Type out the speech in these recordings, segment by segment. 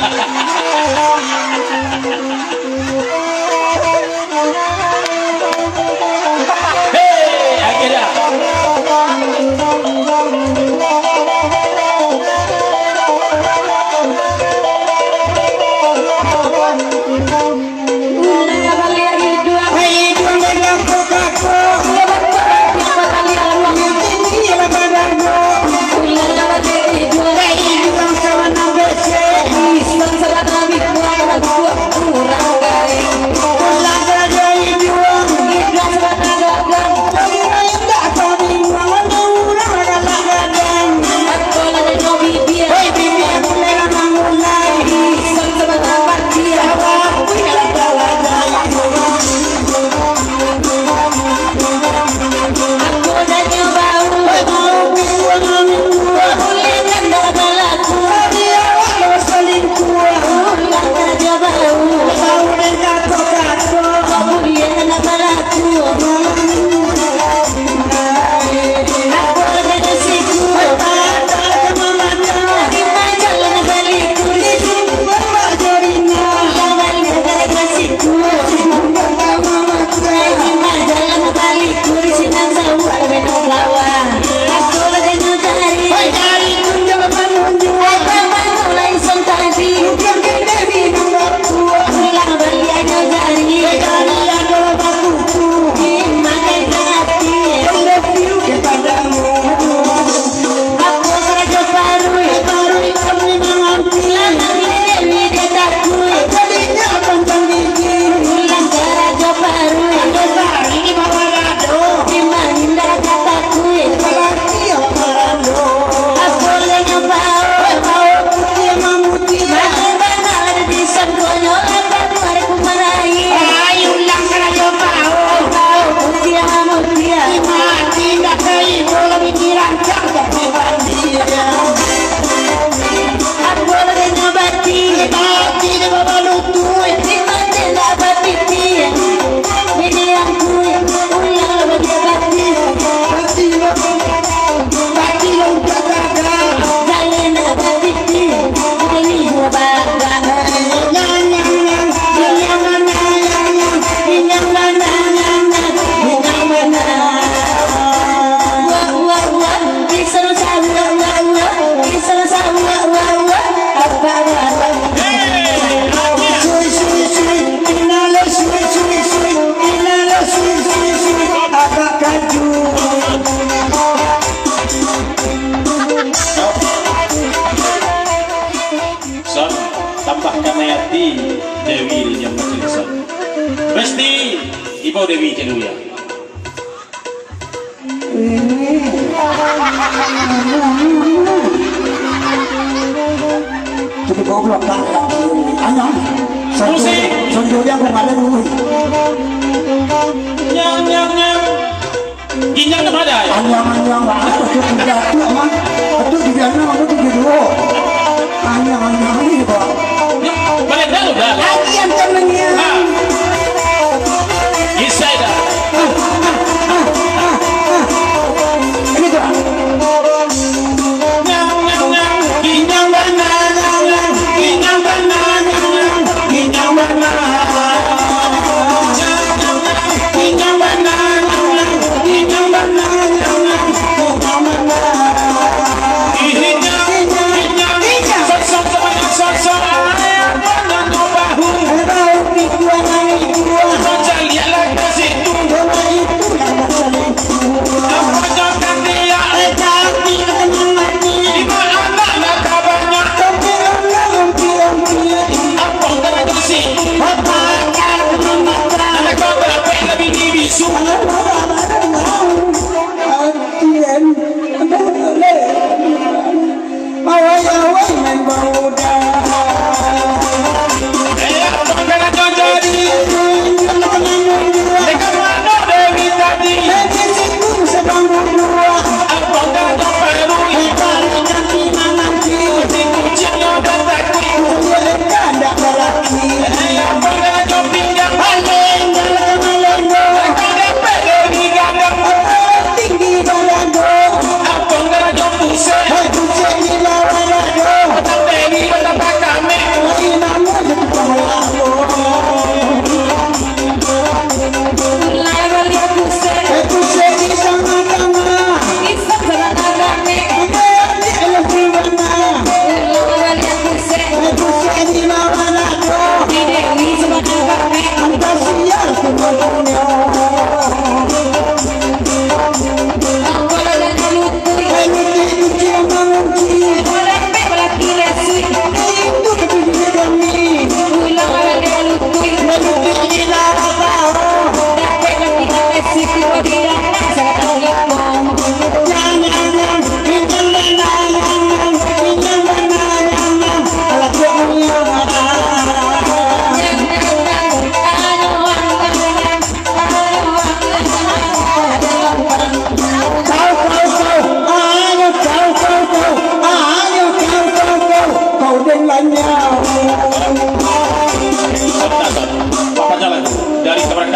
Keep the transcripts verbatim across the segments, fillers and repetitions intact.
Hei, akhirnya. Son, tambahkan ati Dewi di jam kecil, Son. Pasti ibo Dewi celu ya. Tapi goblok kan? Ayo. Musik. Sonjo dia aku malam dulu. Nyang, nyang, nyang. Ginjang tu ada ya? Anyang-anyang lah. Betul tiga tu mah. Betul tiga enam, betul tiga dua. Anyang-anyang ni, Pak. Balik dah lu dah. Agian kan mengiang. Ha. Isai dah. Ini tu. Nyang, nyang, nyang. Ginjang bana, nyang, nyang. Ginjang bana, nyang, nyang. Ginjang bana.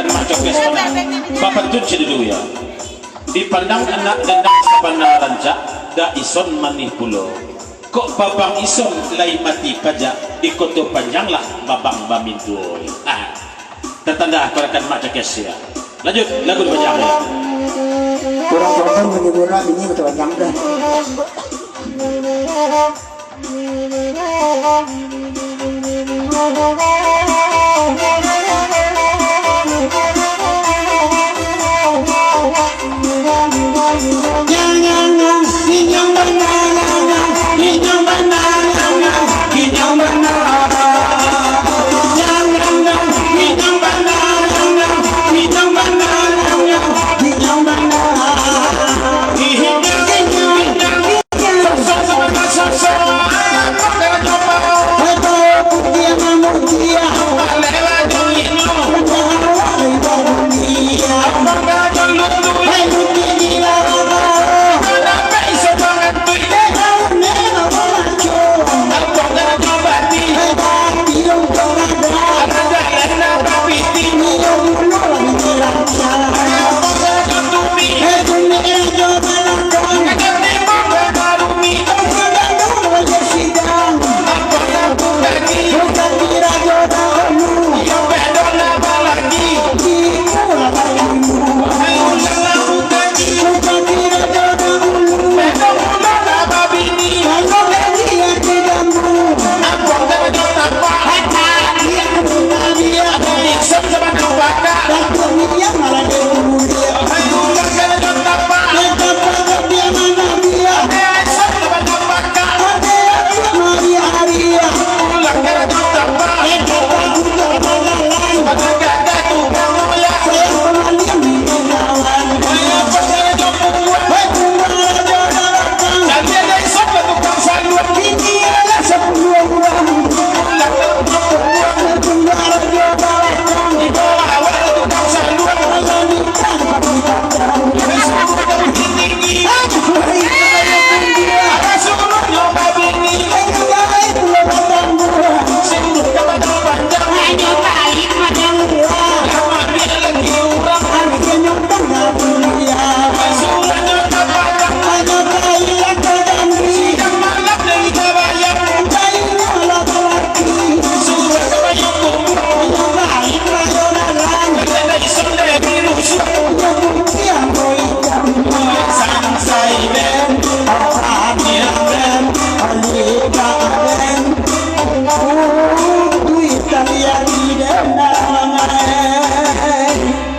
Mak Cokes bapantun sadulu, yo. Dipandang anak dandang sabana rancak, dak ison manih pulo. Kok babang ison lai mati pajak, di Koto Panjang lah babang bamintuo. Ah, tatanda kurakan Mak Cokes, yo. Lanjut, lagu dipanjang, yo. Kurang kurang bini kurang, bini Koto Panjang dah.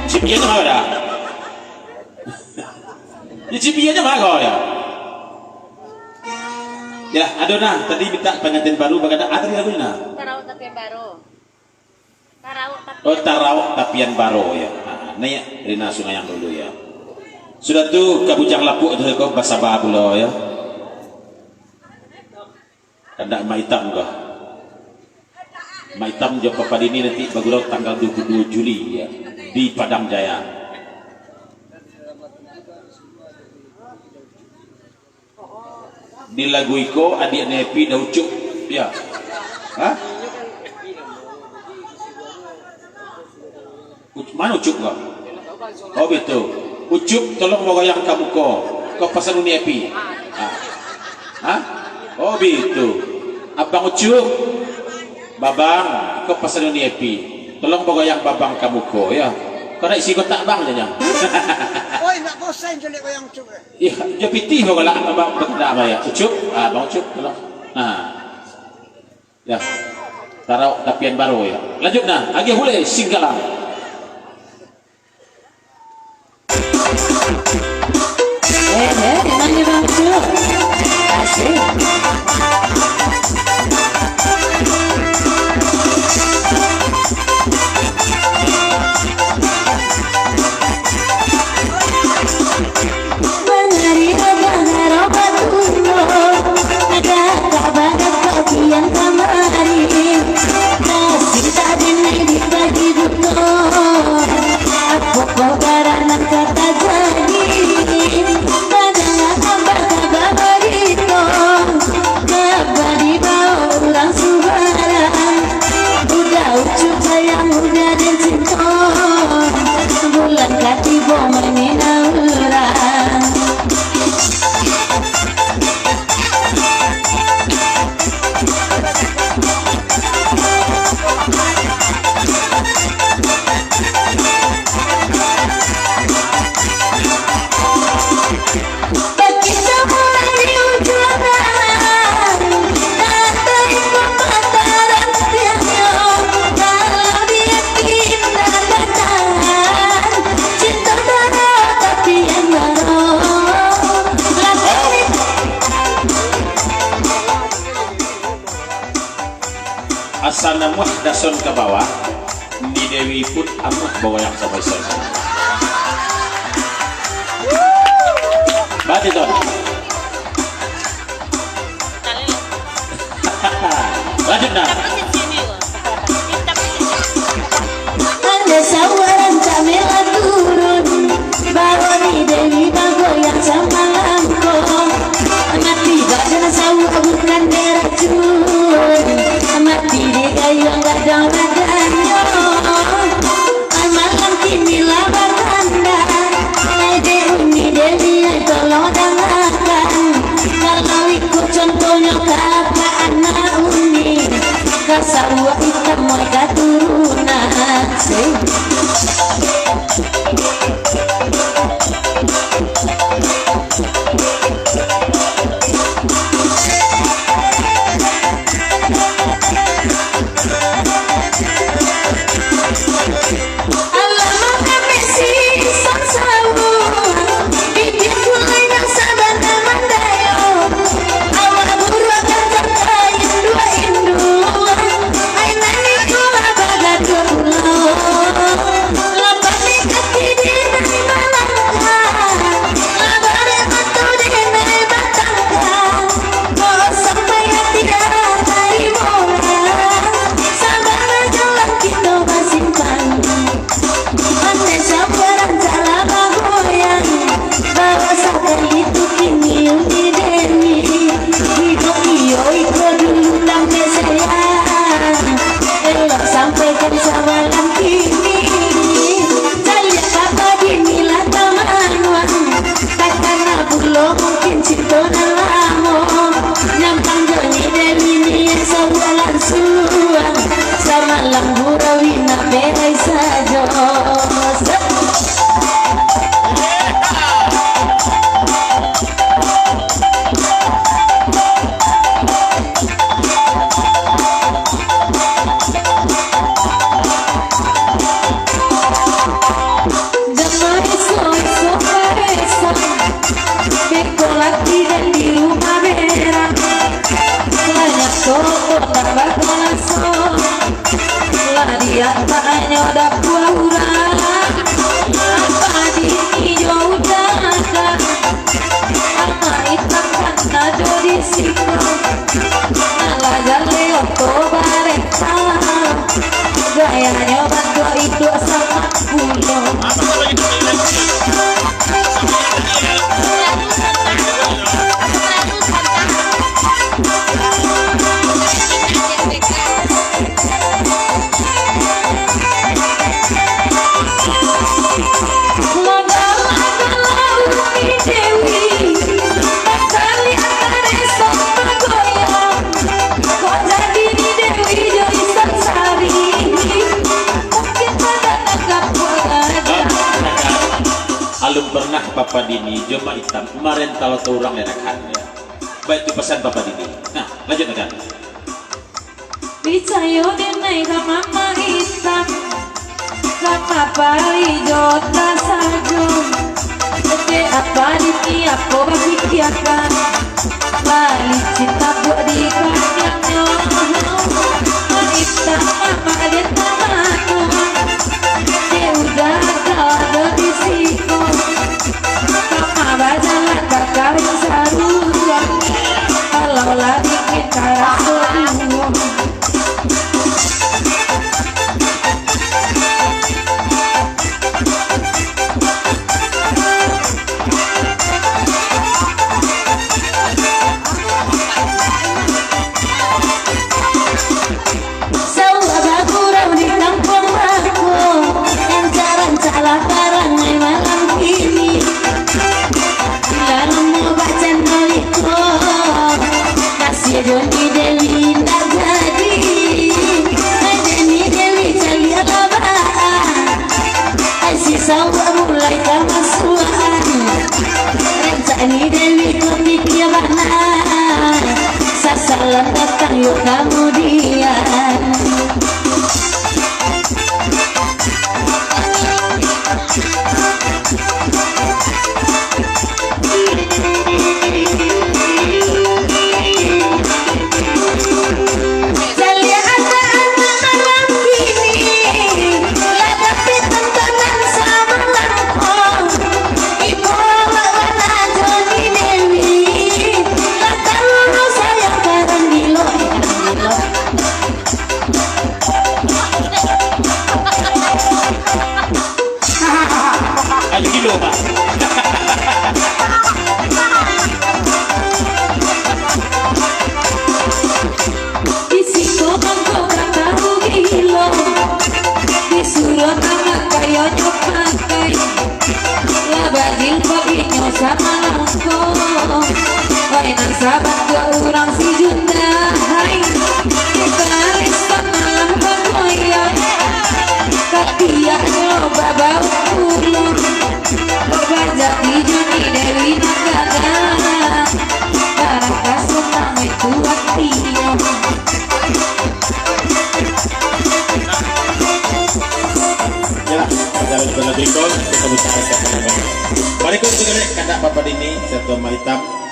Cipian tu marah dah. Di cipian tu marah dah. Yalah, ado nah, tadi mintak pangantin baru, bagadak, ah, tadi lagu ni nah. Tarauak Tapian Baro. Tarauak Tapian Oh, Tarauak Tapian Baro, yo. Ha, naiak Rina Sungayang dulu, yo. Sudah tu, ka Bujang Lapuak tu ko basaba pulo, yo. Kandak Mak Itam ko. Mak Itam jo Papa Dini nanti bagurau tanggal dua puluh dua Juli, yo, di Padang Jaya. Di lagu iko, adiak Nepi dah Ucup, yo. Hah? Uc-, mano Ucup ko? Oh, bitu. Ucup, tolong bagoyang ka muko. Ko pasan Uni Epi. Ah. Hah? Oh, bitu. Abang Ucup. Babang, ko pasan Uni Epi. Tolong bagoyang Babang ka muko, yo. Ko nak isi kotak Bang, janyo. Oi, nak bosan jo liek goyang Ucup, eh. Iyo, jo pitih bagoyang Abang, bagoyang Abang, yo. Ucup, ah, Bang Ucup, tolong. Nah. Yo. Tarauak Tapian Baro, yo. Lanjut, nah. Agiah pulai, Singgalang. Eh, eh, dengarnya Bang Ucup. Asik. Manari abah roba tuno, ada kabar kau kian kamari. Kasih tak denai dibagi buto. Asa namuah dason ka bawah, Ni Dewi pun amuah bagoyang samo Ison. Batua, Ton. Lanjut, nah. Ando sauak rancak mela turun, bawa Ni Dewi bagoyang samalam ko. Mati badan sauak bukan diracun, mati digayuang gadang badannyo. Ai malam kini lah batanda, ai dek Uni Dewi, ai tolong dangakan. Kalau iko contohnyo ka anak Uni, ka sauak itam ai katurunan. Alah mangambek si Ison sauak, bibia pulai nan sabana mandayo. Awak buruak kancang ka induak-induak, ai nan iko lah bagaduah pulo. Lah panek kaki denai balangkah, lah barek mato denai batangkah. Kok sampai ati atai bola, sabana jalan kito basimpang. Ande sabarang salah bagoyang, bawa sakali tu kini Uni Dewi. Iko iyo iko dulu tambah sayang, elok sampai jam sabalah kini. Caliak papa dini lah tamanuang, takana pulo mungkin cinto nan lamo. Nyampang jo Ni Dewi ni sauak lansuang, samalam gurau indak berai sajo. Dama iso-iso karesa, beko laki dan di rumah berang. Banyak soto tambah balaso, lah diantaknyo dapua urang. Apa dini jo udah ada, anak itam kan ado di siko. Alah jaleh oto bareta, gayanyo bantuak iduak sama pulo. Alun pernah Papa Dini jo Mak Itam, kemarin kalau taurang lerakan ya. Baik tu pasan Papa Dini. Nah, lanjut, Kak. Picayo denai ka Mama Itam, ka Papa Ijo tasajo. Dek apa ditiapo bapikiakan, balicin tabuak di kanyangno. Mak Itam, Mama den tamano, dek udah ado di siko. Kama bajalan bakawin sarua, kalau lah bikin karaso duo. Sauak bagurau di kampuang bako, rancak-rancak lah parangai malam kini. Bila rumo bacando iko, kasiah jo Ni Dewi indak jadi. Hai dek Ni Dewi caliak lah baa, ai si sauak mulai kamasuakan. Rancak Ni Dewi ko pikia bana, sasalan datang yo kamudian. Caliak anak Malam ko, oi, nan sabantuak urang si Junda, hai. Karisan malam bagoyang, katiaknyo babau pulo. Kok bajadi jo ni Dewi nan gadang, barang ka sanang itu atinyo. Yalah, kita lanjutkan lagi, Kong. Kita buka resep. Barikut tu, kandak Bapak Dini, Satuan Mah Itam.